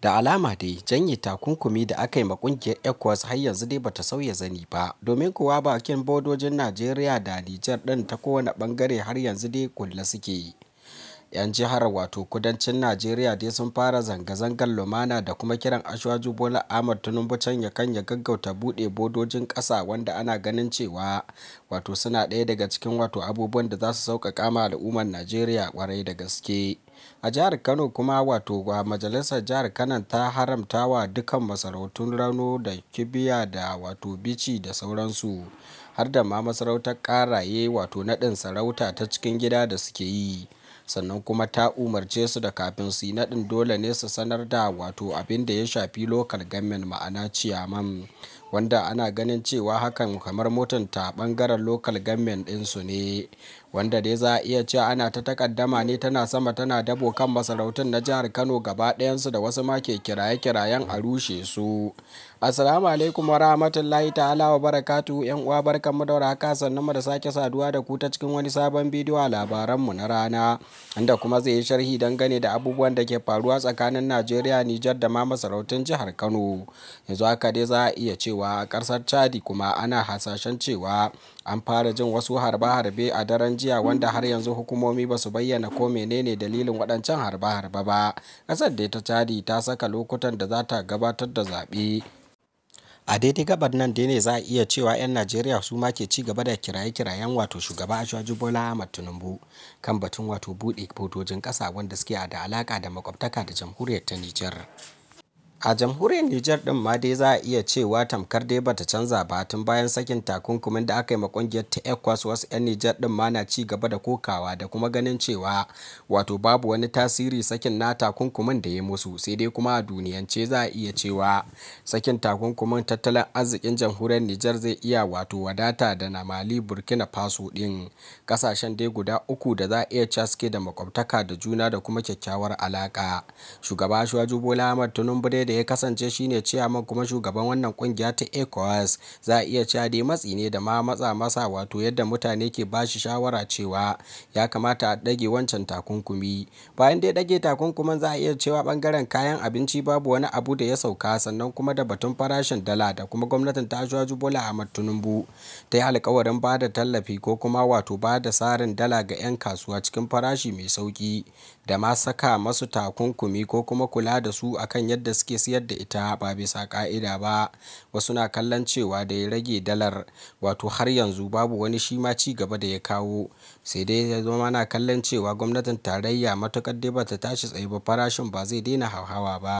Da alama dai janye takunkumi da aka yi ma kungiyar ECOWAS har yanzu dai bata sauya zani ba, domin kuwa bakin bodojin Najeriya da Nijar ɗin ta kowane ɓangare har yanzu dai kulle suke. 'Yan jihar wato kudancin Najeriya dai sun fara zanga-zangar lumana da kuma kiran Asiwaju Bola Ahmad Tinubu can ya kan ya gaggauta buɗe bodojin ƙasa, wanda ana ganin cewa wato suna ɗaya daga cikin wato abubuwan da za su sauƙaƙa ma al'ummar Najeriya ƙwarai da gaske. A jihar Kano kuma, wato majalisar jihar Kano ta haramta wa dukkan masarautun Rano da Kibiya da wato Bichi da sauransu, har da ma masarautar Ƙaraye, wato naɗin sarauta ta cikin gida da suke yi. Sannan kuma ta umarce su da kafin su yi naɗin dole ne su sanar da wato abin da ya shafi local government, ma'ana ciyaman, wanda ana ganin cewa hakan kamar mutunta ɓangaren local government ɗinsu ne, wanda dai za a iya cewa ana ta takaddama ne tana sama tana dabo kan masarautun na jihar Kano gaba ɗayansu, da wasu ma ke kiraye-kirayen a rushe su. Assalamu alaikum wa rahmatullahi ta'ala wa barakatuhu. Yan uwa, barkanmu da warhaka, sannan mu da sake saduwa da ku ta cikin wani sabon bidiyo a labaranmu na rana, inda kuma zai yi sharhi dangane da abubuwan da ke faruwa tsakanin Najeriya, Nijar da ma masarautun jihar Kano. Yanzu haka dai za a iya cewa a ƙasar Chadi kuma ana hasashen cewa an fara jin wasu harbe-harbe a daren jiya, wanda har yanzu hukumomi ba su bayyana ko menene dalilin waɗancan harbe-harbe ba. Ƙasar dai ta Chadi ta saka lokutan da za ta gabatar da zaɓe. A daidai gabar nan dai ne za a iya cewa 'yan Najeriya su ma ke ci gaba da kiraye-kirayen wato shugaba Asiwaju Bola Ahmad Tinubu kan batun wato buɗe bodojin ƙasa wanda suke da alaƙa da makwabtaka da jamhuriyar ta Nijar. A jamhuriyar Nijar ɗin ma dai za a iya cewa tamkar dai bata canza ba tun bayan sakin takunkumin da aka yi ma kungiyar ta ECOWAS. Wasu 'yan Nijar ɗin ma na ci gaba da kokawa da kuma ganin cewa wato babu wani tasiri sakin na takunkumin da ya musu. Sai dai kuma a duniyance za a iya cewa sakin takunkumin tattalin arzikin jamhuriyar Nijar zai iya wato wadata da na Mali, Burkina Faso ɗin, ƙasashen dai guda uku da za a iya cewa suke da makwabtaka da juna da kuma kyakkyawar alaƙa. Shugaba Asiwaju Bola Ahmad Tinubu dai da ya kasance shine ciyaman kuma shugaban wannan kungiya ta ECOWAS, za a iya cewa dai matsi ne da ma matsa masa, wato yadda mutane ke bashi shawara cewa ya kamata a ɗage wancan takunkumi. Bayan dai ɗage takunkumin, za a iya cewa bangaren kayan abinci babu wani abu da ya sauka, sannan kuma da batun farashin dala da kuma gwamnatin ta Asiwaju Bola Ahmad Tinubu ta yi alkawarin ba da tallafi ko kuma wato ba da sarin dala ga 'yan kasuwa cikin farashi mai sauki, da ma saka masu takunkumi ko kuma kula da su akan yadda suke siyar da ita ba bisa ka'ida ba. Wasu na kallon cewa da ya rage dalar wato har yanzu babu wani shi ma ci gaba da ya kawo, sai dai ya zama na kallon cewa gwamnatin tarayya matukar dai bata tashi tsaye ba, farashin ba zai daina hauhawa ba.